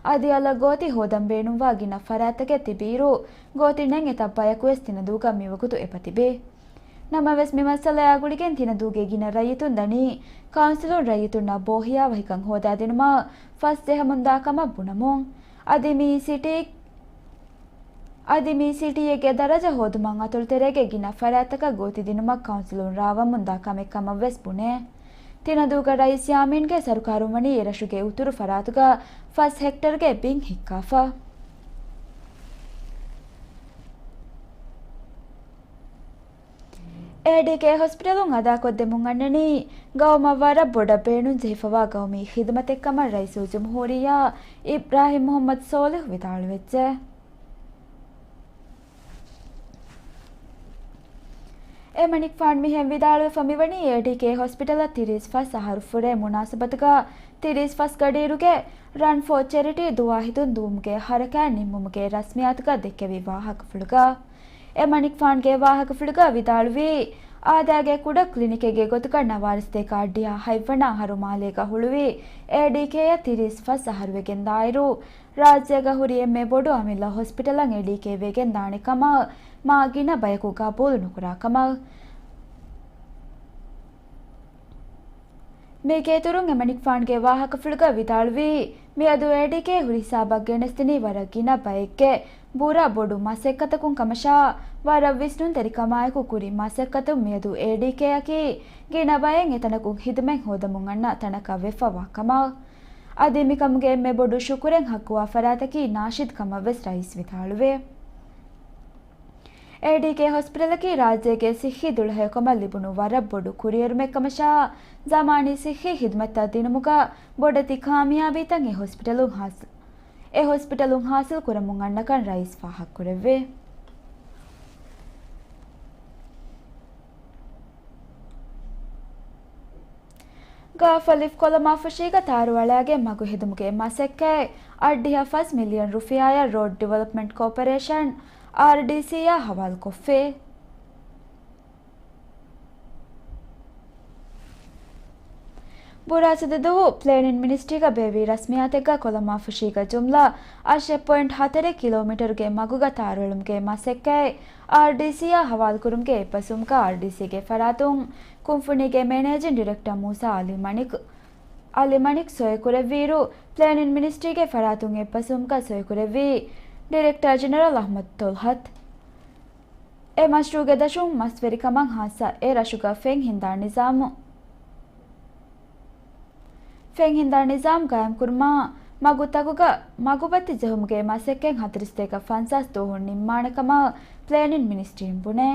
އަދި އަލަށް ގޯތި ހޯދަން ބޭނުންވާ ގިނަ ފަރާތްތަކެއް ތިބިއިރު، ގޯތި ނެތް އެތައް ބަޔަކުވެސް ތިނަދޫގަ މިވަގުތު އެބަތިބޭ. ނަމަވެސް މި މައްސަލަޔާ ގުޅިގެން ތިނަދޫގެ ގިނަ ރައްޔިތުން ދަނީ، ކައުންސިލުން ރައްޔިތުންނަށް ބޯހިޔާވަހިކަން ހޯދާދިނުމަށް ފަސް ޖެހެމުންދާ ކަމަށް ބުނަމުން. އަދި މި ސިޓީ އަދި މި ސިޓީއެއްގެ ދަރަޖަ ހޯދުމަށް އަތޮޅުތެރޭގެ ގިނަ ފަރާތްތަކަށް ގޯތި ދިނުމަށް ކައުންސިލުން ރާވަމުންދާ ކަމެއް ކަމަށްވެސް ބުނޭ. ތިނަދޫގަ ރައީސް ޔާމީންގެ ސަރުކާރުން ވަނީ އެރަށުގެ އުތުރު ފަރާތުގަ ފަސް ހެކްޓަރުގެ ބިން ހިއްކާފަ. އޭޑީކޭ ހޮސްޕިޓަލުން އަދާކޮށްދެމުން އަންނަނީ، ގައުމަށް ވަރަށް ބޮޑަށް ބޭނުން ޖެހިފަވާ ގައުމީ ޚިދުމަތެއް ކަމަށް ރައީސުލްޖުމްހޫރިއްޔާ އިބްރާހިމް މުޙައްމަދު ސޯލިހު ވިދާޅުވެއްޖެ. އެމަނިކުފާނު މިހެން ވިދާޅުވެފަ މިވަނީ، އޭޑީކޭ ހޮސްޕިޓަލަށް ތިރީސް ފަސް އަހަރު ފުރޭ މުނާސަބަތުގަ ތިރީސް ފަސް ގަޑިއިރުގެ ރަން ފޯ ޗެރިޓީ ދުވާހިތުން ދުވުމުގެ ހަރަކާތް ނިންމުމުގެ ރަސްމިއްޔާތުގަ ދެއްކެވި ވާހަކަފުޅުގަ، އެމަނިކުފާނުގެ ވާހަކަފުޅުގަ ވިދާޅުވީ، އާދައިގެ ކުޑަ ކްލިނިކެއްގެ ގޮތުގަ ނަވާރަ ސަތޭކަ އަށްޑިހަ ހަތްވަނަ އަހަރު މާލޭގަ ހުޅުވި އޭޑީކޭއަށް ތިރީސް ފަސް އަހަރުވެގެންދާއިރު، ރާއްޖޭގަ ހުރި އެންމެ ބޮޑު އަމިއްލަ ހޮސްޕިޓަލަށް އޭޑީކޭ ވެގެންދާނެ ކަމަށް މާ ގިނަ ބަޔަކު ގަބޫލު ނުކުރާ ކަމަށް. މީގެއިތުރުން އެމަނިކުފާނުގެ ވާހަކަފުޅުގަ ވިދާޅުވީ، މިއަދު އޭޑީކޭ ހުރި ހިސާބަށް ގެނެސްދިނީ ވަރަށް ގިނަ ބައެއްގެ ބުރަ ބޮޑު މަސައްކަތަކުން ކަމަށާ، ވަރަށް ވިސްނުންތެރިކަމާއެކު ކުރި މަސައްކަތުން މިއަދު އޭޑީކޭއަކީ ގިނަ ބައެއް އެތަނަކުން ހިދުމަތް ހޯދަމުން އަންނަ ތަނަކަށް ވެފަވާ ކަމަށް. އަދި މިކަމުގެ އެންމެ ބޮޑު ޝުކުރެއް ހައްގުވާ ފަރާތަކީ ނާޝިދް ކަމަށްވެސް ރައީސް ވިދާޅުވޭ. އޭޑީކޭ ހޮސްޕިޓަލަކީ ރާއްޖޭގެ ސިއްހީ ދުޅަހެޔޮކަމަށް ލިބުނު ވަރަށް ބޮޑު ކުރިއެރުމެއް ކަމަށާ، ޒަމާނީ ސިއްހީ ޚިދުމަތްތައް ދިނުމުގަ ބޮޑެތި ކާމިޔާބީތައް އެ ހޮސްޕިޓަލުން ހާސިލް، އެ ހޮސްޕިޓަލުން ހާސިލް ކުރަމުން އަންނަކަން ރައީސް ފާހަގަކުރެއްވި. ގާފަލިފް ކޮލަމާފުށީގަ ތާރުއަޅާގެން މަގު ހެދުމުގެ މަސައްކަތް އަށްޑިހަ ފަސް މިލިއަން ރުފިޔާއަށް ރޯޑް ޑިވެލޮޕްމަންޓް ކޯޕަރޭޝަން، އާރްޑީސީއާ ހަވާލުކޮށްފި. ބުރާސް ދުވަހު ޕްލޭނިން މިނިސްޓްރީގަ ބޭއްވި ރަސްމިއްޔާތެއްގަ ކޮލަމާފުށީގަ ޖުމްލަ އަށެއް ޕޮއިންޓް ހަތަރެއް ކިލޯމީޓަރުގެ މަގުގަ ތާރުއެޅުމުގެ މަސައްކަތް އާރްޑީސީއާ ހަވާލުކުރުމުގެ އެއްބަސްވުމުގަ އާރްޑީސީގެ ފަރާތުން ކުންފުނީގެ މެނޭޖިން ޑިރެކްޓަރ މޫސާ އަލީ މަނިކް، އަލީ މަނިކް ސޮއިކުރެއްވިއިރު، ޕްލޭނިން މިނިސްޓްރީގެ ފަރާތުން އެއްބަސްވުމުގަ ސޮއިކުރެއްވީ ޑިރެކްޓަރ ޖެނެރަލް އަޙްމަދު ތޮލްހަތް. އެ މަޝްރޫޢުގެ ދަށުން މަސްވެރިކަމަށް ހާއްސަ އެ ރަށުގަ ފެން ހިންދާ ނިޒާމު، ފެން ހިންދާ ނިޒާމް ގާއިމްކުރުމާ، މަގުތަކުގަ މަގުބައްތި ޖެހުމުގެ މަސައްކަތް ހަތަރީސް ދޭކަ ފަންސާސް ދުވަހުން ނިންމާނެ ކަމަށް ޕްލޭނިން މިނިސްޓްރީން ބުނޭ.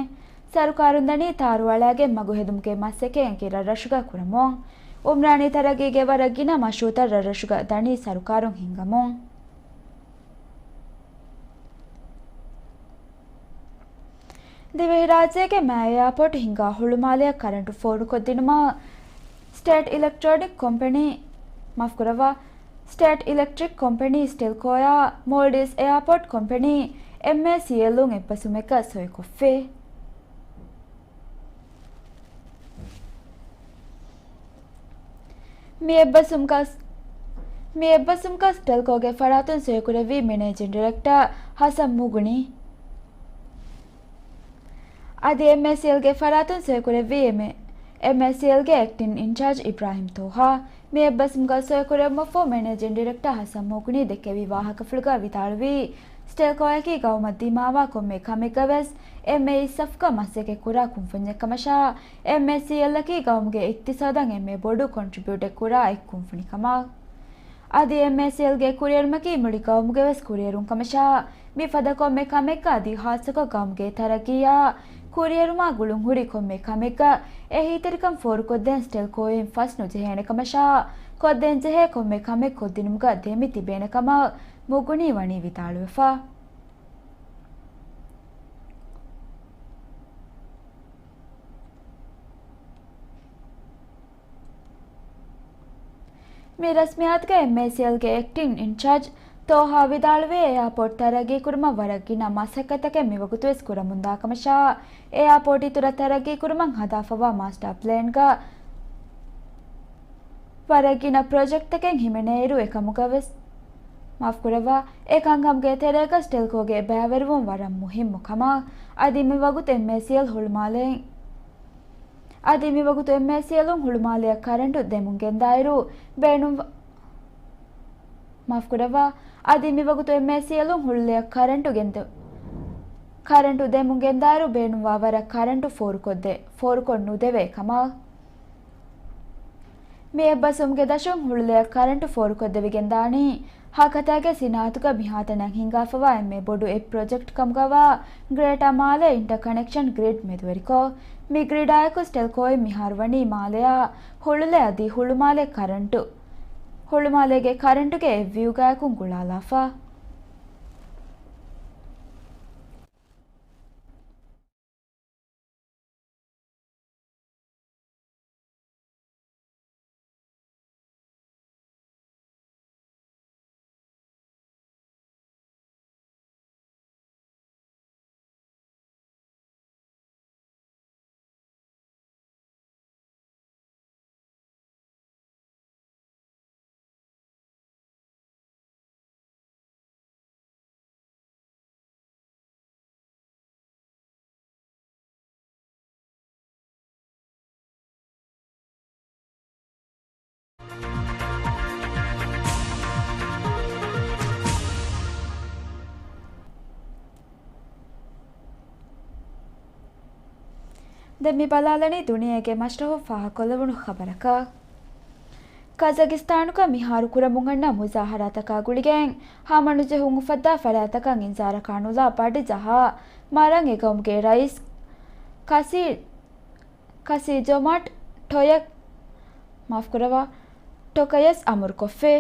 ސަރުކާރުން ދަނީ ތާރުއަޅާގެން މަގު ހެދުމުގެ މަސައްކަތް އެކި ރަށްރަށުގަ ކުރަމުން. އުމްރާނީ ތަރައްގީގެ ވަރަށް ގިނަ މަޝްރޫޢުތައް ރަށްރަށުގަ ދަނީ ސަރުކާރުން ހިންގަމުން. ދިވެހިރާއްޖޭގެ މާ އެއާޕޯޓް ހިންގާ ހުޅުމާލެއަށް ކަރަންޓު ފޯރުކޮށްދިނުމަށް ސްޓޭޓް އިލެކްޓްރޮނިކް ކޮމްޕެނީ، މާފްކުރައްވާ، ސްޓޭޓް އިލެކްޓްރިކް ކޮމްޕެނީ ސްޓެލްކޯއާ މޯލްޑިވްސް އެއާޕޯޓް ކޮމްޕެނީ އެމްއޭސީއެލުން އެއްބަސްވުމެއްގަ ސޮއިކޮށްފި. މި އެއްބަސްވުމުގަ، މި އެއްބަސްވުމުގަ ސްޓެލްކޯގެ ފަރާތުން ސޮއިކުރެއްވީ މެނޭޖިން ޑިރެކްޓަރ ހަސަން މުޣުނީ. އަދި އެމްއޭސީއެލްގެ ފަރާތުން ސޮއިކުރެއްވީ އެމް-، އެމްއޭސީއެލްގެ އެކްޓިން އިންޗާޖް އިބްރާހިމް ތޯހާ. މި އެއްބަސްވުމުގަ ސޮއިކުރެއްވުމަށްފަހު މެނޭޖިން ޑިރެކްޓަރ ހަސަން މުޣުނީ ދެއްކެވި ވާހަކަފުޅުގަ ވިދާޅުވީ، ސްޓެލްކޯއަކީ ގައުމަށް ދިމާވާ ކޮންމެ ކަމެއްގަވެސް އެމްއޭއި ސަފުގަ މަސައްކަތްކުރާ ކުންފުންޏެއް ކަމަށާ، އެމްއޭސީއެލްއަކީ ގައުމުގެ އިޤްތިޞާދަށް އެންމެ ބޮޑު ކޮންޓްރިބިއުޓެއް ކުރާ އެއް ކުންފުނި ކަމަށް. އަދި އެމްއޭސީއެލްގެ ކުރިއެރުމަކީ މުޅި ގައުމުގެވެސް ކުރިއެރުން ކަމަށާ، މިފަދަ ކޮންމެ ކަމެއްގަ އަދި ހާއްސަކޮށް ގައުމުގެ ތަރައްގީއާ ކުރިއެރުމާ ގުޅުންހުރި ކޮންމެ ކަމެއްގަ އެހީތެރިކަން ފޯރުކޮށްދޭން ސްޓެލްކޯއިން ފަސް ނުޖެހޭނެ ކަމަށާ، ކޮށްދޭންޖެހޭ ކޮންމެ ކަމެއް ކޮށްދިނުމުގަ ދެމި ތިބޭނެ ކަމަށް މުޣުނީ ވަނީ ވިދާޅުވެފަ. މި ރަސްމިއްޔާތުގަ އެމްއޭސީއެލްގެ އެކްޓިން އިންޗާޖް ތޯހާ ވިދާޅުވީ، އެއާޕޯޓް ތަރައްގީކުރުމަށް ވަރަށް ގިނަ މަސައްކަތްތަކެއް މިވަގުތުވެސް ކުރަމުންދާ ކަމަށާ، އެއާޕޯޓް އިތުރަށް ތަރައްގީކުރުމަށް ހަދާފަވާ މާސްޓަރ ޕްލޭންގަ ވަރަށް ގިނަ ޕްރޮޖެކްޓްތަކެއް ހިމެނޭއިރު އެކަމުގަވެސް، މާފްކުރައްވާ، އެ ކަންކަމުގެ ތެރޭގަ ސްޓެލްކޯގެ ބައިވެރިވުން ވަރަށް މުހިއްމު ކަމަށް، އަދި މިވަގުތު އެމްއޭސީއެލް ހުޅުމާލެއިން އަދި މިވަގުތު އެމްއޭސީއެލުން ހުޅުމާލެއަށް ކަރަންޓު ދެމުން ގެންދާއިރު ބޭނުން، މާފްކުރައްވާ، އަދި މިވަގުތު އެމްއޭސީއެލުން ހުޅުލެއަށް ކަރަންޓު ގެންދެ-، ކަރަންޓު ދެމުން ގެންދާއިރު ބޭނުންވާ ވަރަށް ކަރަންޓު ފޯރުކޮށްދެ-، ފޯރުކޮށް ނުދެވޭ ކަމަށް. މި އެއްބަސްވުމުގެ ދަށުން ހުޅުލެއަށް ކަރަންޓު ފޯރުކޮށްދެވިގެންދާނީ، ހަކަތާގެ ސިނާއަތުގަ މިހާތަނަށް ހިންގާފަވާ އެންމެ ބޮޑު އެއް ޕްރޮޖެކްޓް ކަމުގަވާ ގްރޭޓާ މާލެ އިންޓަކަނެކްޝަން ގްރިޑް މެދުވެރިކޮށް، މި ގްރިޑާއެކު ސްޓެލްކޯއިން މިހާރު ވަނީ މާލެއާ ހުޅުލެ އަދި ހުޅުމާލެ ކަރަންޓު، ހުޅުމާލޭގެ ކަރަންޓުގެ އެއްވިއުގާއެކު ގުޅާލާފަ. ދެން މި ބަލާލަނީ ދުނިޔޭގެ މަސްރަހުން ފާހަގަކޮށްލެވުނު ޚަބަރަކަށް. ކަޒަގިސްތާނުގަ މިހާރު ކުރަމުން އަންނަ މުޒާހަރާތަކާ ގުޅިގެން ހަމަނުޖެހުން އުފައްދާ ފަރާތްތަކަށް އިންޒާރަކާ ނުލާ ބަޑިޖަހާ މަރަން އެގައުމުގެ ރައީސް ކަސީ، ކަސީ ޖޮމާޓް ޓޮޔަ، މާފުކުރައްވާ، ޓޮކަޔަސް އަމުރުކޮށްފި.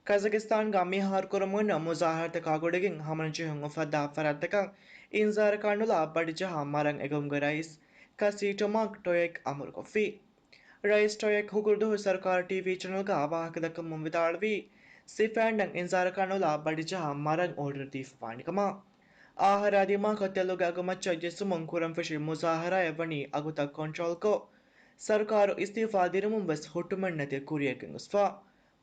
ކަޒަގިސްތާންގަ މިހާރު ކުރަމުން އަންނަ މުޒާހަރާތަކާ ގުޅިގެން ހަމަނުޖެހުން އުފައްދާ ފަރާތްތަކަށް އިންޒާރަކާ ނުލާ ބަޑިޖަހާ މަރަން އެގައުމުގެ ރައީސް ކަސީ ޓޮމާކް ޓޮޔެކް އަމުރުކޮށްފި. ރައީސް ޓޮޔެކް ހުކުރުދުހު ސަރުކާރު ޓީވީ ޗެނަލްގަ ވާހަކަދައްކަމުން ވިދާޅުވީ، ސިފައިންނަށް އިންޒާރަކާ ނުލާ ބަޑިޖަހާ މަރަން އޯޑަރު ދީފަވާނެ ކަމަށް. އާހަރާ ދިމާކޮށް ތެލުގެ އަގުމައްޗަށް ޖެއްސުމުން ކުރަންފެށި މުޒާހަރާއެއް ވަނީ އަގުތައް ކޮންޓްރޯލްކޮށް، ސަރުކާރު އިސްތިއުފާ ދިނުމުން ވެސް ހުއްޓުމެއްނެތި ކުރިއަށް ގެންގޮސްފަ.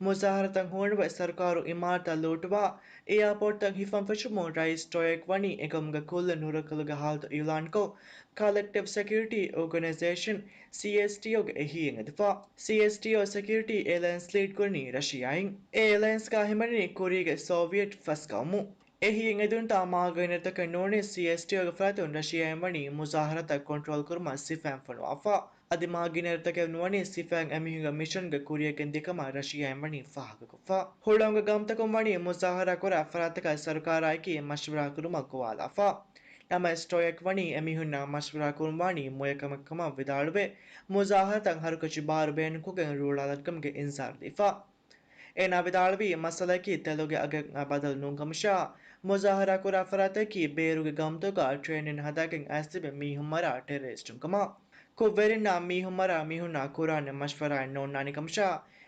މުޒާހަރާތައް ހޫނުވެ، ސަރުކާރު އިމާރާތްތައް ލޫޓުވާ، އެއާޕޯޓްތައް ހިފަން ފެށުމުން ރައީސް ޓޮޔެކް ވަނީ އެގައުމުގެ ކުއްލި ނުރައްކަލުގެ ހާލަތު އިއުލާންކޮށް، ކަލެކްޓިވް ސެކިއުރިޓީ އޯގަނައިޒޭޝަން، ސީއެސްޓީއޯގެ އެހީއެއް އެދިފަ. ސީއެސްޓީއޯ ސެކިއުރިޓީ އެލައިންސް ލީޑް ކުރަނީ ރަޝިޔާއިން. އެ އެލައިންސްގަ ހިމެނެނީ ކުރީގެ ސޯވިއެޓް ފަސް ގައުމު. އެހީއެއް އެދުންތާ މާގަނޑު އިންރުތަކެއް ނޫނީ ސީއެސްޓީއޯގެ ފަރާތުން ރަޝިޔާއިން ވަނީ މުޒާހަރާތައް ކޮންޓްރޯލް ކުރުމަށް ސިފައިން ފޮނުވާފަ. އަދި މާގަނޑު އިންރުތަކެއް ނުވަނީ ސިފައިން އެމީހުންގެ މިޝަންގެ ކުރިއަށް ގެންދިޔަ ކަމަށް ރަޝިޔާއިން ވަނީ ފާހަގަކޮށްފަ. ހުޅަނގު ގައުމުތަކުން ވަނީ މުޒާހަރާ ކުރާ ފަރާތްތަކަށް ސަރުކާރާއެކީ މަޝްވަރާ ކުރުމަށް ގޮވާލާފަ. ނަމަވެސް ޓޮޔެކް ވަނީ އެމީހުންނާ މަޝްވަރާ ކުރުން ވާނީ މޮޔަ ކަމެއް ކަމަށް ވިދާޅުވެ، މުޒާހަރާތައް ހަރުކަށި ބާރު ބޭނުންކޮށްގެން ރޫޅާލަން ކަމުގެ އިންޒާރު ދީފަ. އޭނާ ވިދާޅުވީ، މައްސަލައަކީ ތެލުގެ އަގެއް ބަދަލު ނޫން ކަމަށާ، މުޒާހަރާ ކުރާ ފަރާތަކީ ބޭރުގެ ގައުމުތަކުގަ ޓްރޭނިން ހަދާގެން އައިސް ތިބި މީހުން މަރާ ޓެރަރިސްޓުން ކަމަށް. ކުށްވެރިންނާ މީހުން މަރާ މީހުންނާ ކުރާނެ މަޝްވަރާއެއް ނޯންނާނެ ކަމަށާ،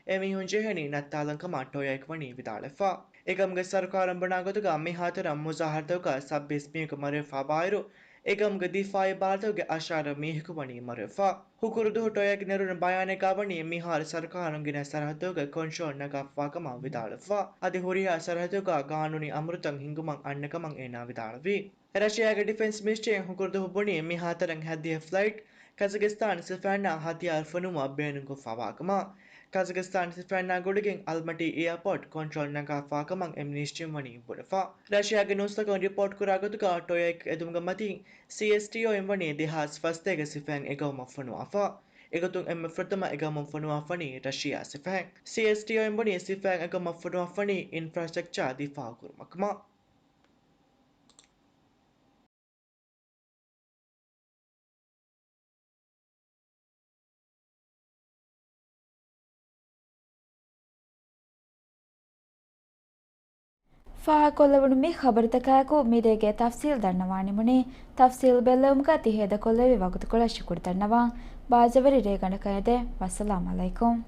އެމީހުން ޖެހެނީ ނައްތާލަން ކަމަށް ޓޮޔެކް ވަނީ ވިދާޅުވެފަ. އެގައުމުގެ ސަރުކާރުން ބުނާ ގޮތުގަ މިހާތަނަށް މުޒާހަރާތަކުގަ ސައްބީސް މީހަކު މަރުވެފަ ވާއިރު، އެގައުމުގެ ދިފާއީ ބާރުތަކުގެ އަށާރަ މީހަކު ވަނީ މަރުވެފަ. ހުކުރުދުހު ޓޮޔެކް ނެރުނު ބަޔާނެއްގަ ވަނީ މިހާރު ސަރުކާރުން ގިނަ ސަރަހައްދުގެ ކޮންޓްރޯލް ނަގާފަވާ ކަމަށް ވިދާޅުވެފަ. އަދި ހުރިހާ ސަރަހައްދުގަ ގާނޫނީ އަމުރުތައް ހިންގުމަށް އަންނަ ކަމަށް އޭނާ ވިދާޅުވި. ރަޝިޔާގެ ޑިފެންސް މިނިސްޓްރީން ހުކުރުދުހު ބުނީ މިހާތަނަށް ހައްދިހަ ފްލައިޓް ކަޒަގިސްތާން ސިފައިންނާ ހަތިޔާރު ފޮނުވުމަށް ބޭނުންކޮށްފަވާ ކަމަށް. ކަޒަގިސްތާން ސިފައިންނާ ގުޅިގެން އަލްމަޓީ އެއާޕޯޓް ކޮންޓްރޯލް ނަގާފަވާ ކަމަށް އެ މިނިސްޓްރީން ވަނީ ބުނެފަ. ރަޝިޔާގެ ނޫސްތަކުން ރިޕޯޓް ކުރާ ގޮތުގަ ޓޮޔެކް އެދުމުގެ މަތިން ސީއެސްޓީއޯއިން ވަނީ ދެހާސް ފަސްތޭކަ ސިފައިން އެގައުމަށް ފޮނުވާފަ. އެގޮތުން އެންމެ ފުރަތަމަ އެގައުމަށް ފޮނުވާފަނީ ރަޝިޔާ ސިފައިން. ސީއެސްޓީއޯއިން ވަނީ ސިފައިން އެގައުމަށް ފޮނުވާފަނީ އިންފްރާސްޓްރަކްޗާ ދިފާއު ކުރުމަށް ކަމަށް. ފާހަގަކޮށްލެވުނު މި ޚަބަރުތަކާއެކު މިރޭގެ ތަފްސީލް ދަންނަވާނެމުނީ. ތަފްސީލް ބެއްލެވުމުގަ ތި ހޭދަކޮށްލެއްވި ވަގުތުކޮޅަށް ޝުކުރު ދަންނަވަން. ބާއްޖަވެރި ރޭގަނޑަކަށް އެދެން. ވައްސަލާމް އަލައިކުމް.